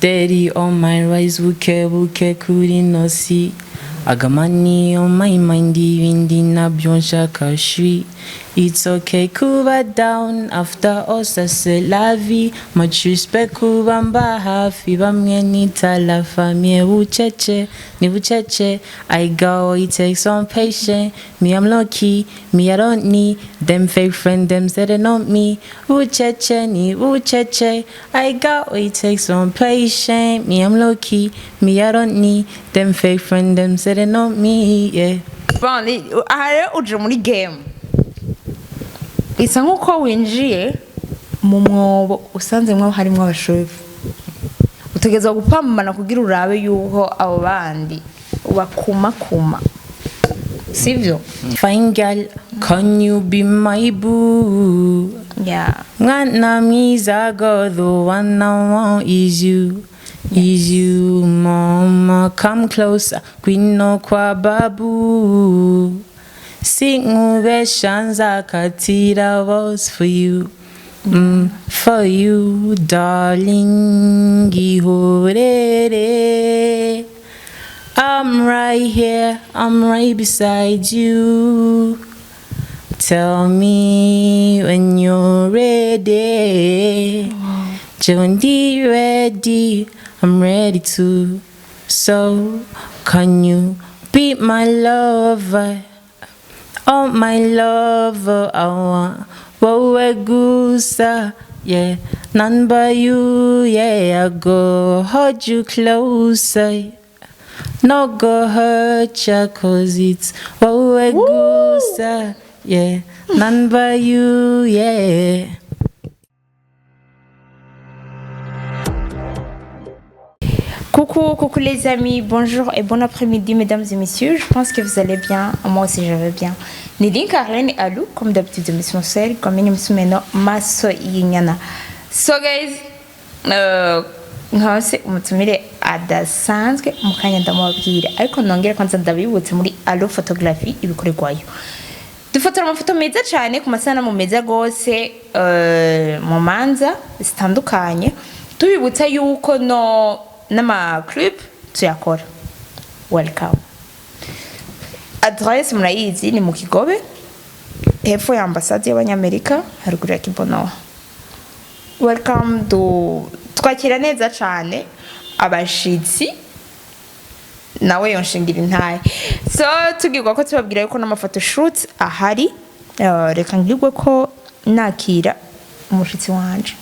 Steady on my rise, buke buke kuri nosi. I got money on my mind, ibindi nabyo nshaka shwi. It's okay kuba down, after all ça c'est la vie. Much respect kuba mba hafi, bamwe nita la famille bucece, ni bucece. I got what it takes on patient. Me I'm low key, me I don't need them fake friend, them say they know me. Bucece ni bucece. I got what it takes on patient. Me I'm low key, me I don't need them fake friend, them say they know me. Yeah. Bon, aha rero uje muri game isa nk'uko winjiye mu mwobo usanzemwo harimwo abashefu, utegerezwa gupambana kugira urabe yuko abo bandi bakumakuma, sivyo? Fine girl, can you be my boo? Yeah. Mwana mwiza, girl, the one I want is you. Is you, mama, come closer, ngwino kwa babu. Sinkubesha nzakatira was for you. For you, darling, ihorere. I'm right here, I'm right beside you. Tell me when you're ready. Jondi ready, I'm ready to. So, can you be my lover? Oh, my lover, I want wowe gusa, yeah. None but you, yeah. I go hold you closer. No go hurt ya, 'cause it's wowe gusa, yeah. None but you, yeah. Coucou, coucou les amis, bonjour et bon après-midi mesdames et messieurs, je pense que vous allez bien, moi aussi je vais bien. Ni Carlene Alou, comme d'habitude, Miss Mosel, comme une maso y'inyana. So guys, nkaba se umutumire adasanzwe mu kanya ndamubabwira, ariko nongere kwanza ndabibutse muri Allo Photography ibikorerwayo. Dufotora amafoto meza cyane ku masanamu meza rwose, mu manza zitandukanye, tubibutsa yuko no n'ama clip tuyakora. Welcome. Adresse murayizi, ni mu Kigobe, hepfo ya ambasade y'Abanyamerika, haruguru ya Kibonowa. Welcome to twakira neza cyane abashitsi, nawe yonshingira intaye. So tugirwa ko tubabwira yuko n'amafoto shoot ahari. Reka ngirwe ko nakira umushitsi wanje.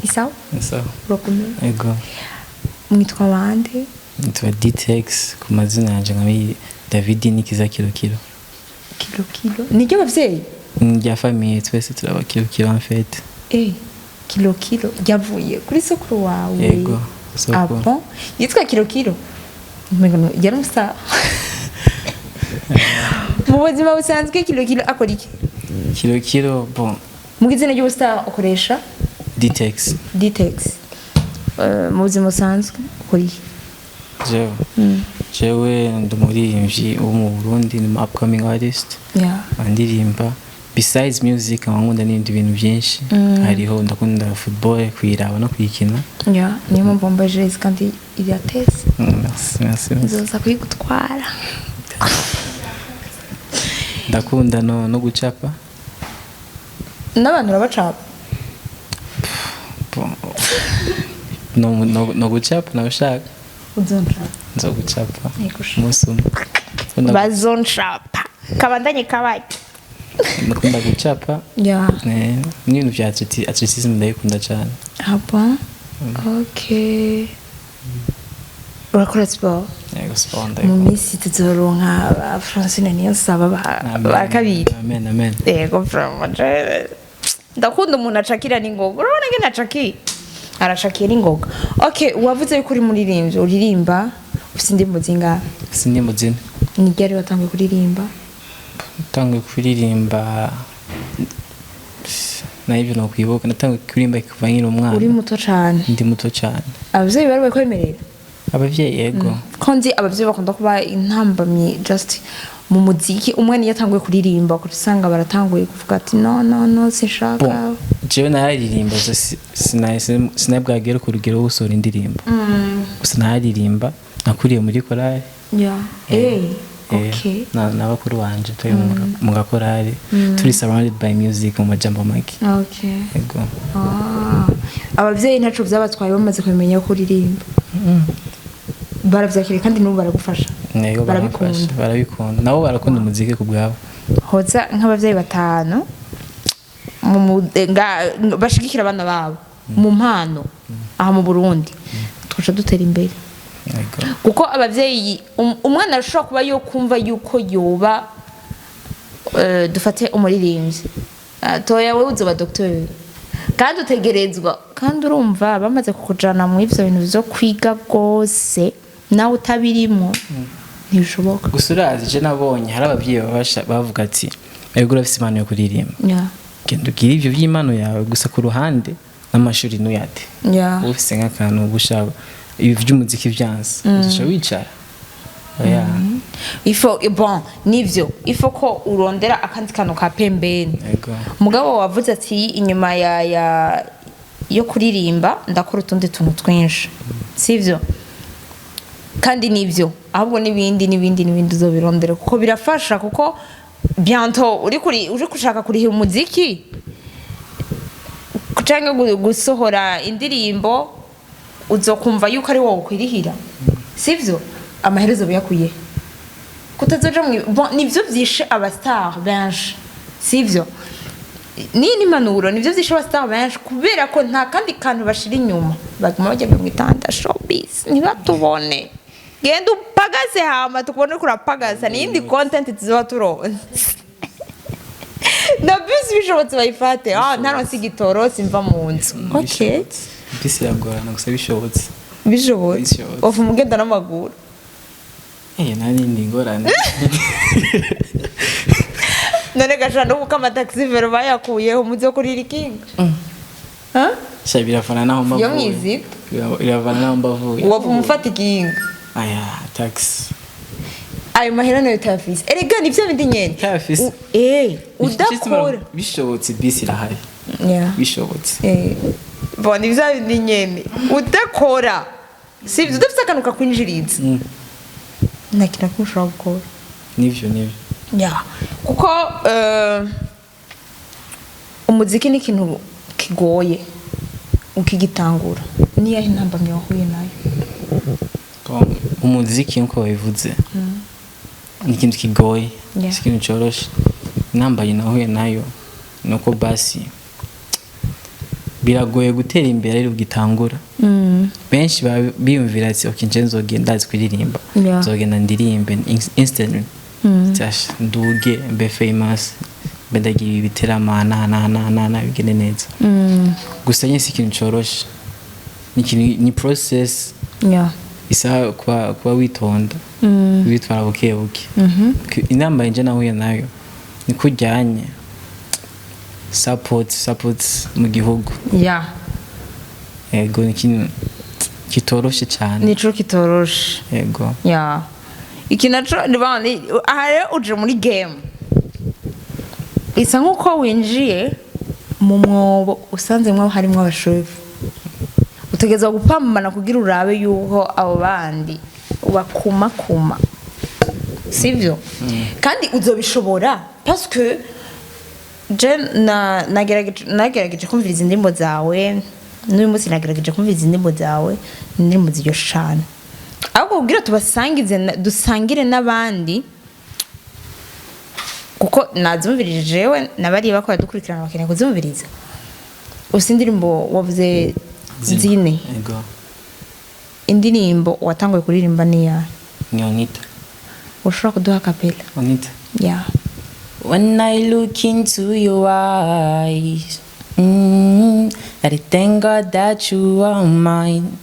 Isawa? Sawa. Urakomeye? Ego. Mwitwa bande? Nitwa DTX ku mazina yanje, nka David Nikiza Kilo Kilo. Kilo Kilo niryo abavyeyi? Rya famille, twese turaba Kilo Kilo en fait. Kilo Kilo ryavuye kuri sokuru wawe? Yego, Ah. sokuru. Bon, yitwa Kilo Kilo. Umengo yari umusaza mu buzima busanzwe. Kilo Kilo akora iki? Kilo Kilo, bon. Mu izina ry'ubustar ukoresha? DTX. Dtex. Mu buzima busanzwe ukora iki? Jewe ndi umuririmbyi wo mu Burundi, ni umu upcoming artist. Ndirimba. Besides music, nkaba nkunda n'ibindi bintu byinshi. Hariho ndakunda football, kuyiraba no kuyikina. Yeah, niyo mpamvu wambaye jezi kandi iratese. Merci, merci, merci. Nzoza kuyigutwara. Ndakunda no gucapa. N'abantu urabacapa? Bon, no gucapa nabashaka. Uzoncapa? Nzo gucapa. Yego sha. Umunsi umwe. Bazoncapa kabandanye kabaye. Ndakunda gucapa. N'ibintu bya athlétisme ndabikunda cyane. Ah bon, okay, urakora siporo? Yego, siporo Mu ndabikunda. minsi tuzoronka ba Francine niyo nsaba Amen, ba kabiri. Amen, amen. Yego, vraiment, ndakunda umuntu acakira n'ingoga. Urabona ngene acakiye, aracakiye n'ingoga. Okay, wavuze yuko uri muririmbyi, uririmba, ufite indirimbo zingahe? Si indirimbo zine. Ni ryari watanguye kuririmba? Natanguye kuririmba, nayo ibyo nokwibuka, natanguye kuririmba kuva nkiri umwana. Uri muto cane? Ndi muto cyane. Abavyeyi bari bakwemerera? Abavyeyi, yego. Ko nzi abavyeyi bakunda kuba intambamyi, just Mu muziki, umwana iyo atanguye kuririmba, ugaca usanga baratanguye kuvuga ati: "No, no, no, sinshaka." Bon, jewe nararirimba gusa sinabwagera ku rugero rwo gusohora indirimbo. Gusa nararirimba, nakuriye muri korali. Na bakuru banje turi mu gakorali, turi surrounded by music mu majambo make. Yego. Ah. Abavyeyi ntaco vyabatwaye bamaze kumenya ko uririmba? Baravyakiriye kandi n'ubu baragufasha? Yego. Barabikunda. Baramfasha, barabikunda, nabo barakunda umuziki ku bwabo. Hoza nk'abavyeyi batanu bashigikira abana babo mu mpano aha mu Burundi, tukaca dutera imbere. Kuko abavyeyi, umwana arashobora kuba yo kumva yuko yoba, dufate umuririmbyi. Ah, toya, wewe uzoba docteur kandi utegerezwa, kandi urumva bamaze kukujana mu ivyo bintu vyo kwiga rwose, nawe utabirimo ntibishoboka. Gusa urazi, je nabonye hari ababyeyi babasha bavuga ati: "Ego, urafise impano yo kuririmba, genda ugire ivyo by'impano yawe, gusa ku ruhande n'amashuri ntuyate." Uba ufise nk'akantu uba ushaka, ibi by'umuziki vyanse, uzoca wicara. Oya. Ifo, bon, nivyo, ifo ko urondera akandi kantu ka pembeni. Mugabo wavuze ati inyuma ya yo kuririmba ndakora utundi tuntu twinshi, sivyo? Kandi nivyo, ahubwo n'ibindi n'ibindi n'ibindi uzobirondera, kuko birafasha, kuko bientôt uri kuri uri gushaka kuriha umuziki canke gusohora indirimbo, uzokumva yuko ari wowe ukwirihira, sivyo? Amaherezo biyakuye kutazoja mu, bon, nivyo vyishe aba star benshi, sivyo? Ni n'impanuro, nivyo vyishe aba star benshi, kubera ko nta kandi kantu bashira inyuma, baguma bajya mu itanda showbiz, ntibatubone. Genda upagase, hama tukubone uriko urapagasa, n'iyindi content tuzoba turonse na bisi bishobotse bayifate. Ah, ntaronse igitoro simva mu nzu, okay. Bishobotse. Bisi iragorana, gusa bishobotse. Bishobotse. Bishobotse. Ofu mugenda n'amaguru. Nta n'indi ngorane. None gashana kuko amataxi vélo bayakuyeho, muze kurira ikinga. Ha? Sha, biravana naho mbavuye. Yo mwizita. Biravana naho mbavuye. Wopfa umufata ikinga. Aya, taxi. Ayo mahera nayo utayafise, erega ni bya bindi nyene. Utayafise. Udakora. Bishobotse, bisi irahari. Bishobotse. Bon, ni bya bindi nyene, udakora, sivyo? Udafise akantu kakwinjiriza, nta kintu na kimwe ushobora gukora. Nivyo, nivyo. Ya, kuko umuziki ni ikintu kigoye ukigitangura. Niyo intambamyi wahuye nayo? Bon, umuziki nkuko babivuze ni ikintu kigoye. Si ikintu coroshe. Intambamyi nahuye nayo ni uko basi biragoye gutera imbere ari ugitangura. Benshi baba biyumvira ati: "Ok, nje nzogenda ndazi kuririmba, nzogenda ndirimbe instantly. Just nduge mbe famous, mbe ndagira ibiterama na na na na na bigende neza." Gusa nyine si ikintu coroshe, ni ikintu, ni process isaba kuba witonda, witwara buke buke. Inama nje nahuye nayo ni kujyanye support mu gihugu. Yego, ni ikintu kitoroshe cyane. Nico kitoroshe. Yego. Ya, iki naco ni aha rero uje muri game, isa nkuko winjiye mu mwobo usanzemwo harimwo abashefu, utegerezwa gupambana kugira urabe yuko abo bandi bakumakuma, sivyo? Kandi uzobishobora, parce que je nagerageje kumviriza indirimbo zawe n'uyu munsi, nagerageje kumviriza indirimbo zawe, indirimbo ziryoshe cane. Ahubwo kugira tubasangize dusangire n'abandi, kuko nazumvirije jewe n'abariya bakora dukurikirana bakeneye kuzumviriza. Usa indirimbo wavuze zine. Yego. Indirimbo watanguye kuririmba niya? Ni Onita. Ushobora kuduha acapella? Onita. Yeah. When I look into your eyes, I thank God that you are mine.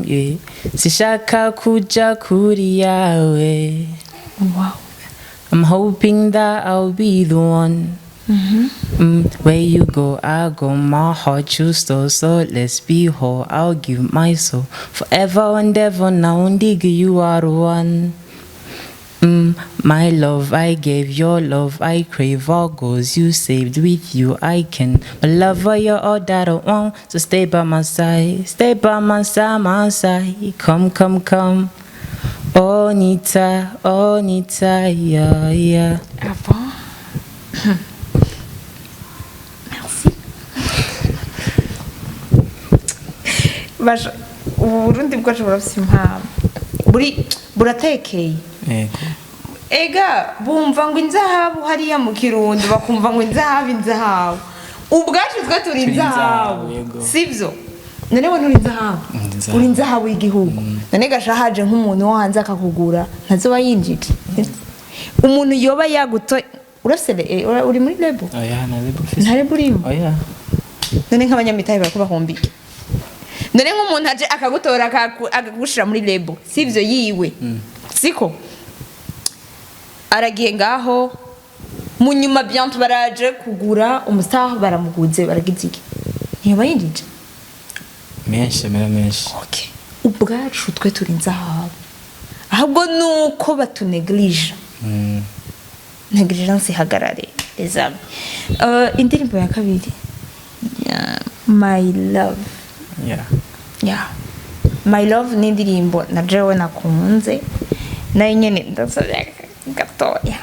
Yeah. Sishaka kuja kuri yawe. I'm hoping that I'll be the one. Where you go, I go. My heart you stole, so let's be whole. I'll give my soul forever and ever. Now, nigga, you are the one. My love, I gave your love, I crave all goals you saved with you. I can, my lover, you're all that I want. So stay by my side, stay by my side, my side. Come, come, come. Onita, Onita, yeah, yeah. Ah bon? Merci. Basha, ubu Burundi bwacu burafise impano. Buri buratekeye. Yego. Ega bumva ngo inzahabu hariya mu Kirundo, bakumva ngo inzahabu, inzahabu. Ubwacu twe turi Turi inzahabu. inzahabu, yego. Sivyo? None we nturi inzahabu? Ndi inzahabu. Uri inzahabu y'igihugu. None gasha haje nk'umuntu wo hanze akakugura, ntazoba yinjije? Umuntu yoba yaguto urafise uri muri label? Oya, nta label mfise. Nta label urimo? Oya. None nk'abanyamitahe barako bahombiye. None nk'umuntu aje akagutora, akagushira muri label, sivyo, yiwe, siko aragiye ngaho, mu nyuma bientôt baraje kugura umustar, baramuguze, baragize iki, ntiyoba yinjije? Menshi, amera menshi. Okay. Ubwacu twe turi inzahabu, ahubwo nuko batuneglige. Negligence ihagarare, les amis. Indirimbo ya kabiri, yeah, My Love. Yeah. Yeah. My Love ni indirimbo na jewe nakunze, nayo nyene ndasabye gatoya,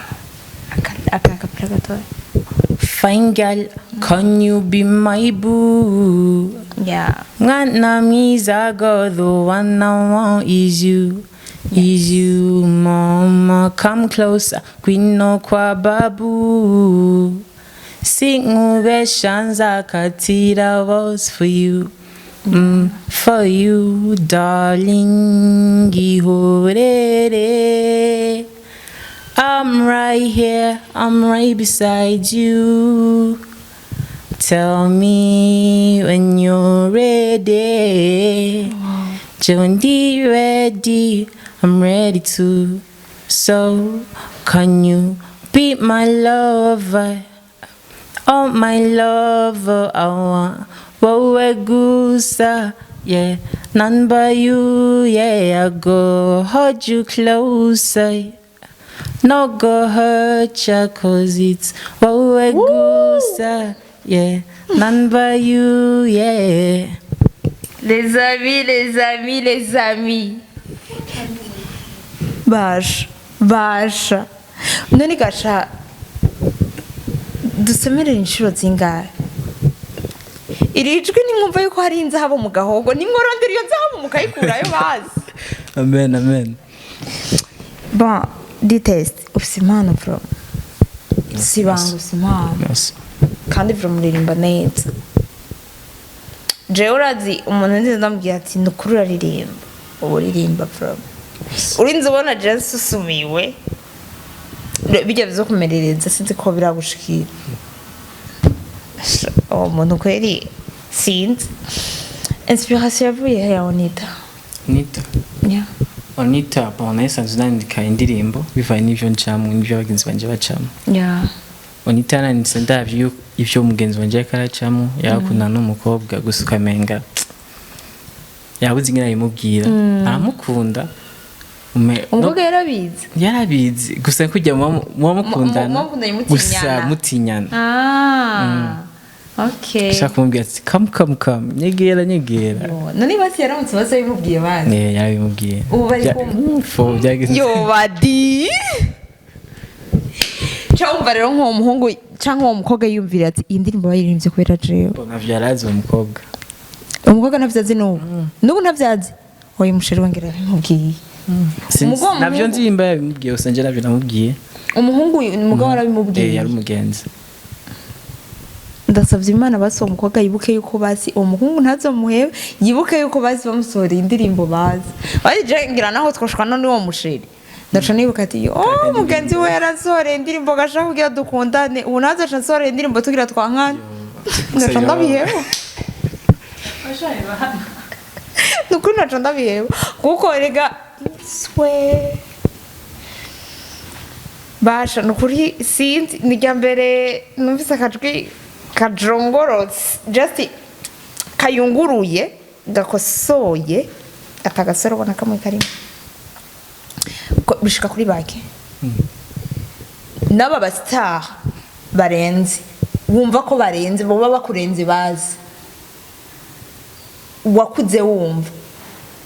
aka kapira gatoya. Fine girl, can you be my boo? Yeah. Mwana mwiza, girl, the one I want is you. Is you, mama, come closer, ngwino kwa babu. Sinkubesha, nzakatira was for you. For you, darling, ihorere. I'm right here, I'm right beside you. Tell me when you're ready. Jondi ready, I'm ready to. So, can you be my lover? Oh, my lover, I want wowe gusa, yeah. None but you, yeah. I go hold you closer. No go hurt ya, 'cause it's wowe gusa, yeah. None but you, yeah. Les amis, les amis, les amis. Basha, basha. None gasha dusemerera inshuro zingahe? Iri jwi nimwumva yuko hari inzahabu mu gahogo, nimworondera iyo nzahabu mukayikurayo bazi. Amen, amen. Bon, D-Test, ufise impano bro. Si banga, ufise impano. Merci. Kandi bro, muririmba neza. Jewe urazi umuntu nzi ndamubwira ati ni ukuri uraririmba. Uba uririmba bro. Urinze ubona jewe nsusumiwe. Bijya bizo kumerereza, sinzi ko biragushikira. Uwo muntu kweri sinzi. Inspiration yavuye he ya Onita? Nita. Yeah. Onita, bon, nayisanzwe nandika indirimbo bivanye n'ivyo ncamwo n'ivyo bagenzi banje bacamwo. Onita nanditse ndavye ivyo mugenzi wanje yariko aracamwo, yarakundana n'umukobwa, gusa ukamenga yabuze ingene abimubwira, aramukunda. Umukobwa yarabizi? Yarabizi, gusa kujya muba mukundana Muba mukundanye mutinyana. Gusa mutinyana. Ah. Okay. Ashaka kumubwira ati come, come, come, nyegera, nyegera. Yo, none basi yaramutse bose bimubwiye basi? Ne, yarabimubwiye. Ubu bari kumwe? Fo byagenze. Yo badi. Cyangwa rero nk'uwo muhungu cyangwa uwo mukobwa yiyumvira ati iyi ndirimbo bayiririmbye kubera jewe. Bon, ntavyo yarazi uwo mukobwa. Umukobwa ntavyo azi n'ubu? N'ubu ntavyo azi? Oya, umuchéri we ngira yabimubwiye. Sinzi- Umugabo Navyo muhungu- nzi imba yabimubwiye, gusa nje navyo namubwiye. Umuhungu, umugabo arabimubwiye? Yari umugenzi. Ndasabye Imana basi uwo mukobwa yibuke yuko basi uwo muhungu ntazomuhebe, yibuke yuko basi bamusohoreye indirimbo bazi. Basi je ngira naho twoshwana n'uwo muchéri, ndaca nibuka ati oh, mugenzi we yarasohoreye indirimbo gashaka kugira dukundane, ubu nazoca nsohoreye indirimbo tugira twankane, ndaca ndabiheba. Nukuri naca ndabiheba, kuko erega swe basha nukuri sinzi, ni irya mbere numvise akajwi kajongorotse, just kayunguruye, gakosoye, atagasore ubona kamwe karimo. Bishika kuri bake. N'aba ba star barenze, wumva ko barenze, boba bakurenze, bazi wakuze wumva,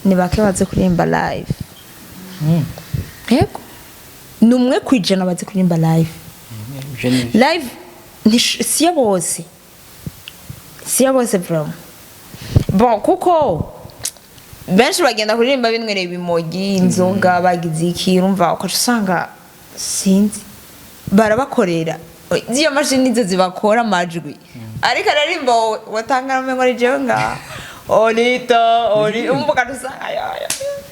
ni bake bazi kuririmba live. Yego, ni 1% bazi kuririmba live. Ivyo ni Live siyo bose, siyo bose vraiment. Bon, kuko benshi bagenda kuririmba binwereye ibimogi, inzoga, bagize iki, urumva, ukaca usanga sinzi barabakorera z'iyo mashini nizo zibakora amajwi, ariko ararimba wowe watanga umengo ari jewe ngaha olito oli, umva, ukaca usanga ayo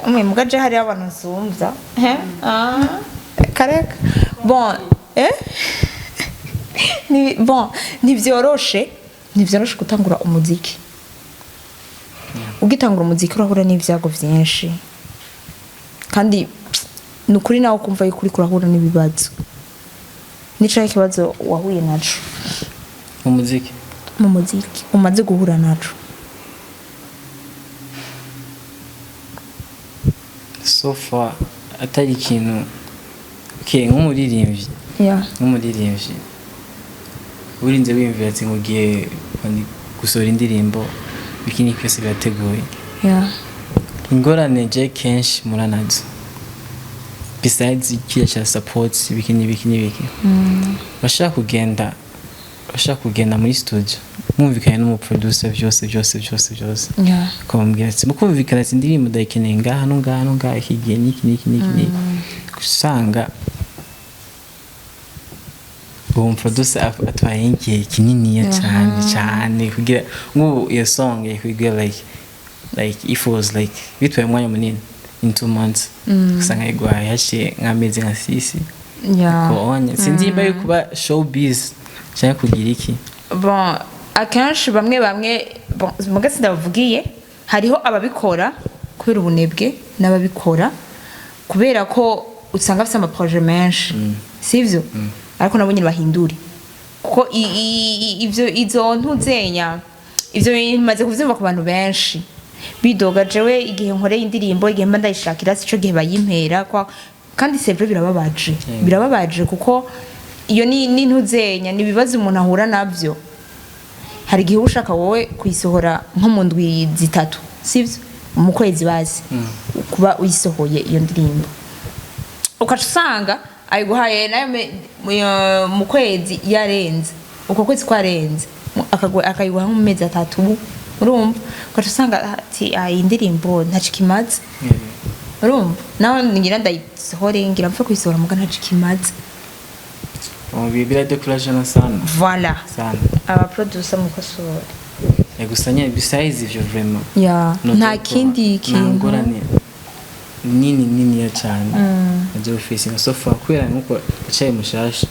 umwe mugaje hariho abantu nsumvya. He ah kareka. Bon, ni bon, ntivyoroshe, ntivyoroshe gutangura umuziki. Ugitangura umuziki urahura n'ibyago vyinshi, kandi ni ukuri nawe ukumva yuko uriko urahura n'ibibazo. Nicaye ikibazo wahuye naco Mu muziki? Mu muziki umaze guhura naco. So far atari ikintu, okay, nk'umuririmbyi, nk'umuririmbyi urinze wiyumvira ati mugiye gusohora indirimbo, iki n'iki byose birateguye. Ingorane je kenshi mura nazo, besides kiriya cya support, ibiki n'ibiki n'ibiki, bashaka kugenda muri studio mwumvikanye n'umuproducer, byose byose byose byose, ukamubwira ati, mukumvikana ati indirimbo ndayikeneye ngaha no ngaha no ngaha, iki gihe n'iki n'iki n'iki n'iki, usanga uwo muproducer atwaye igihe kininiya cyane cyane kugira nk'ubu iyo song kugira like if it was like bitwaye umwanya munini, in 2 months, usanga yiguhaye haciye nk'amezi nka 6. Konye sinzi nimba yo kuba showbiz cyangwa kugira iki. Bon, akenshi bamwe bamwe, bon, muga sindabavugiye, hariho ababikora kubera ubunebwe n'ababikora kubera ko usanga afite amaproje menshi, sivyo? Ariko nabo nyine bahindure, kuko ivyo izo ntuzenya, ivyo bimaze kuvyumva ku bantu benshi bidoga: jewe igihe nkoreye indirimbo, igihe mba ndayishakira, sico gihe bayimpera kwa. Kandi c'est vrai, birababaje, birababaje, kuko iyo ni ntuzenya, ni ibibazo umuntu ahura navyo. Hari igihe uba ushaka wowe kuyisohora nko mu ndwi 3, sivyo? Mu kwezi bazi kuba uyisohoye iyo ndirimbo, ukaca usanga ayiguhaye nayo mu kwezi yarenze, uko kwezi kwarenze, akayiguha nko mu mezi 3, urumva, ukaca usanga ati: "Ah, iyi ndirimbo ntaco ikimaze." Urumva, nawe ngira ndayisohore, ngira mpfe kuyisohora, muga ntaco ikimaze. Biradekuraje sana. Voilà. Sana. Abaproducer mukosore. Gusa nyine besides ivyo vraiment Ya, nta kindi nta kintu. Ngorane nini niniya cyane nazo facing so far, kubera nkuko ndacaye mushasha,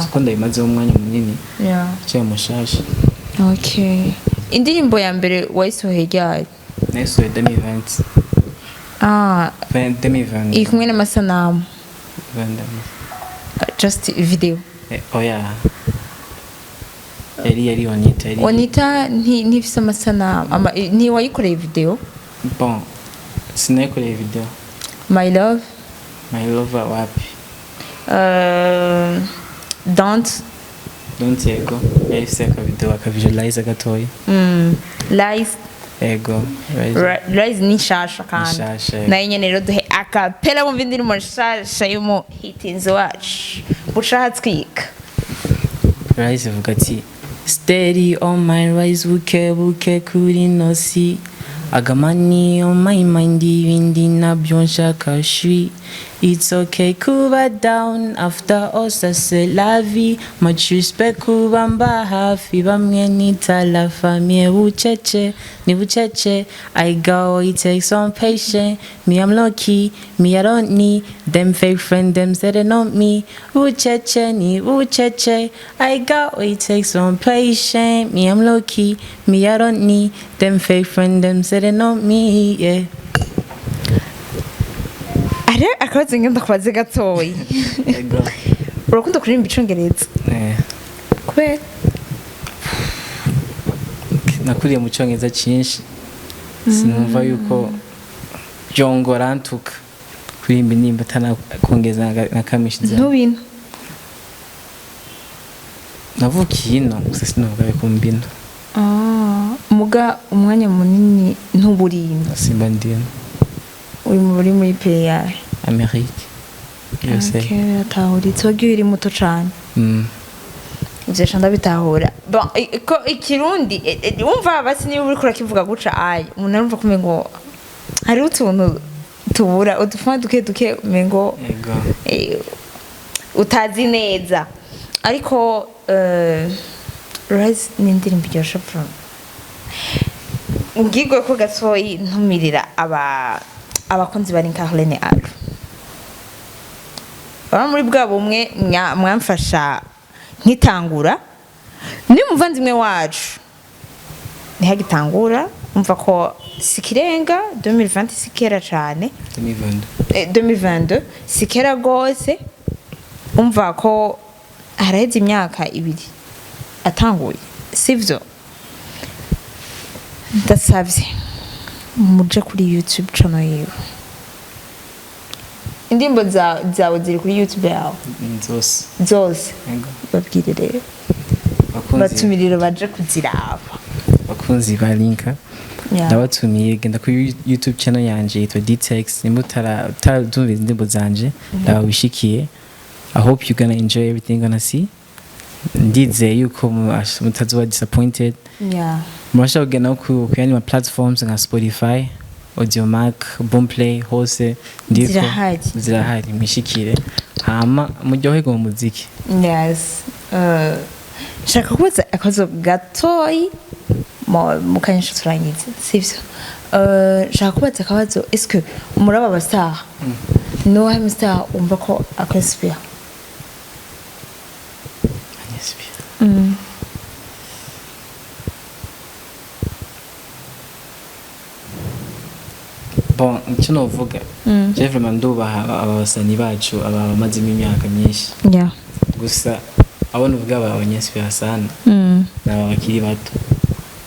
siko ndabimazeho umwanya munini, ndacaye mushasha. Okay, indirimbo ya mbere wayisohoye ryari? Nayisohoye 2020. Ah. 2020. Iri kumwe n'amasanamu? Just video? Oya, yari Onita, yari Onita ntifise amasanamu, ntiwayikoreye video? Bon, sinayikoreye video. My Love? My Lover wapi. Don't? Don't, yego, yari ifise akavideo, akavisualizer gatoya. Lies? Ego, Rise. Rise ni nshasha kandi. Nshasha, yego. Nayo nyene rero duhe akapela mumva indirimbo nshasha y'umu hitinzi wacu buca hatwika. Rise ivuga ati: Steady on my rise, buke buke kuri nosi. I got money on my mind, ibindi nabyo nshaka shwi. It's okay kuba down, after all ça c'est la vie. Much respect kuba mba hafi, bamwe nita la famille, bucece ni bucece. I go, it takes some patience. Me I'm low key, me I don't need them fake friend, them say they know me. Bucece ni bucece. I got it takes some patience. Me I'm low key, me I don't need them fake friend, them say they know me, yeah. Ari akabazo ngenda kubaze gatoyi. Urakunda kuririmba icongereza? Eh. Kubera? Nakuriye mu cyongereza cyinshi, sinumva yuko byongora ntuka. Kuririmba indirimbo atanakongeza na kamishiza. Ntubino. Navukiye ino, gusa sinavuga yuko mbino. Ah, muga umwanya munini ntuburino? Simba ndino. Uri muri pays? Amerique, USA. Okay, biratahuritse. Wagiye uri muto cane. Ivyo ca ndabitahura. Bon, ko ikirundi wumva basi niba uriko urakivuga guca ayi umuntu arumva ko umengo hariho utuntu tubura udufuma duke duke, umengo Ego. Utazi neza, ariko Rise ni indirimbo iryoshe vraiment. Ngigwe ko gatoyi ntumirira aba abakunzi bari Carlene Alo baba muri bwa bumwe mwamfasha nkitangura, ni umuvandimwe wacu ntihagitangura, umva ko sikirenga 2020, sikera cane. 2022. 2022, sikera gose. Umva ko haraheze imyaka 2 atanguye, sivyo? Ndasavye muje kuri YouTube channel yiwe. Indirimbo zawe ziri kuri YouTube yawe? Zose. Zose? Ego. Babwire rero. Bakunzi. Batumirire baje kuziraba. Bakunzi ba Linka, ndabatumiye, genda kuri YouTube channel yanje yitwa Dtex. Nimba utaradumva indirimbo zanje, ndawishikiye. I hope you're gonna enjoy everything you're gonna see. Ndizeye yuko mutazoba disappointed. Murashobora kugenda no ku yandi ma platforms nka Spotify, Audiomack, Boomplay, hose ndiko. Zirahari. Zirahari, mwishikire hama muryoherwe mu muziki. Yes. Nshaka kubaza akabazo gatoyi mu kanya turangiza, sivyo? Nshaka kubaza akabazo: est-ce que muri aba bastar, ni uwahe mustar wumva ko akwinspira? Anyinspira? Bon, icyo novuga, je vraiment ndubaha aba basani bacu, aba bamazemo imyaka myinshi. Gusa abo nuvuga babanyinspira sana ni aba bakiri bato,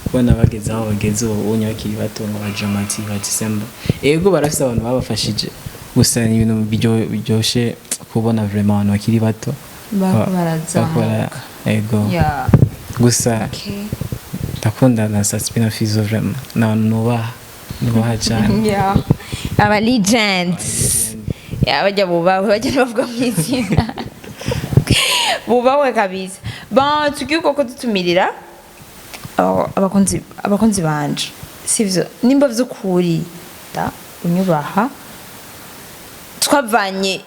kubona bageze aho bageze ubu unye bakiri bato, ngo ba Dramati, ba December. Ego, barafise abantu babafashije, gusa ni ibintu biryoshe kubona vraiment abantu bakiri bato Bariko barazamuka. Ego. Gusa ndakunda na Sat-B na Fizo, vraiment ni abantu nubaha cyane. Yeah. Aba legends. Yeah, bajya bubahwe, bajya bavuga mu izina. Bubahwe kabisa. Bon, tugiye koko dutumirira oh, abakunzi banje. Sivyo, nimba vy'ukuri da unyubaha, twavanye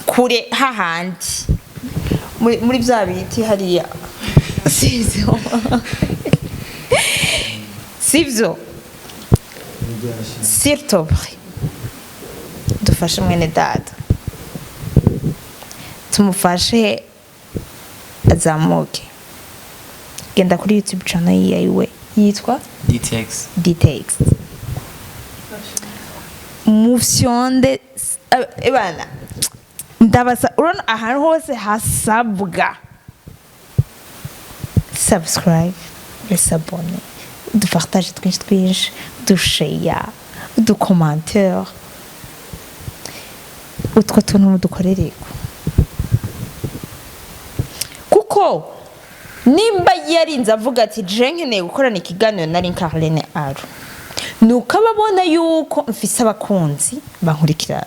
kure hahandi muri bya biti hariya, sivyo? Sivyo? S'il te plaît, dufashe mwene dada, tumufashe azamuke. Genda kuri YouTube channel yiwe yitwa Dtex. Dtex, mufyonde ebana. Ndabasa, urabona ahantu hose hasabwa subscribe, resabone, udupartage twinshi twinshi, udusheya, uducommentaire, utwo tuntu mudukorereko, kuko nimba yarinze avuga ati je nkeneye gukorana ikiganiro na Carlene Aro, nuko aba abona yuko mfise abakunzi bankurikirana,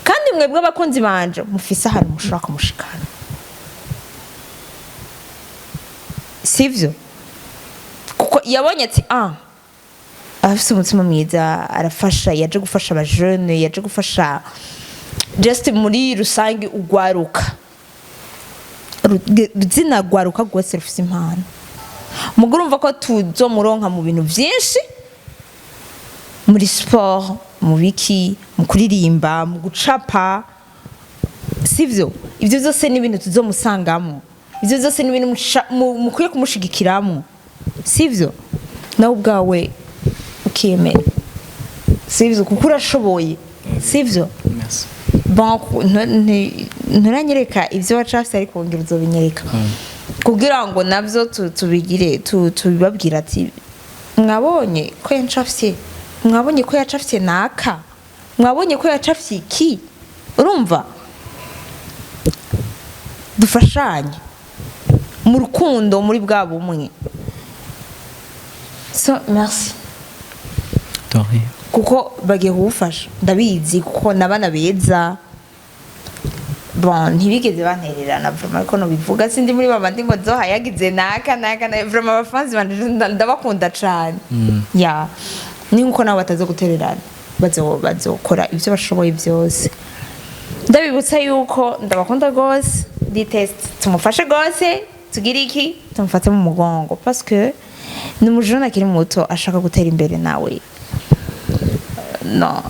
kandi mwebwe abakunzi banje mufise ahantu mushobora kumushikana, sivyo? Kuko yabonye ati ah, afise umutima mwiza, arafasha, yaje gufasha abajene, yaje gufasha just muri rusange ugwaruka. Zina gwaruka rwose rufise impano. Mugore, urumva ko tuzomuronka mu bintu vyinshi, muri sport, mu biki, mu kuririmba, mu gucapa, sivyo? Ibyo byose ni ibintu tuzomusangamo, ibyo byose ni ibintu mukwiye kumushigikiramo, sivyo? Nawe ubwawe ukiyemera, sivyo? Kuko urashoboye, sivyo? Merci. Bon, nturanyereka ibyo wacafye, ariko wongera uzobinyereka kugira ngo nabyo tubigire tubibabwira ati mwabonye ko yancafye, mwabonye ko yacafye naka. Mwabonye ko yacafye iki? Urumva, dufashanye mu rukundo, muri bwa bumwe. So merci. De rien. Kuko bagiye kuwufasha, ndabizi, kuko n'abana beza. Bon, ntibigeze bantererana vraiment, ariko nubivuga sindi muri babandi ngo nzohayagize naka naka na vraiment. Abafanzi banje ndabakunda cane. Ya, ni nkuko nabo bataza gutererana, bazokora ibyo bashoboye byose. Ndabibutsa yuko ndabakunda rwose. D-Test tumufashe rwose, tugire iki, tumufate mu mugongo, parce que ni umujene akiri muto ashaka gutera imbere nawe. No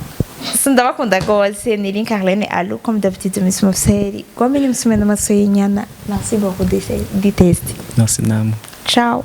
so ndabakunda rwose. Ni Link Arlene Alu, comme d'habitude, Miss Mufseri gwamenye musume n'amaso y'inyana. Merci beaucoup, D-Test. Merci namwe. Ciao.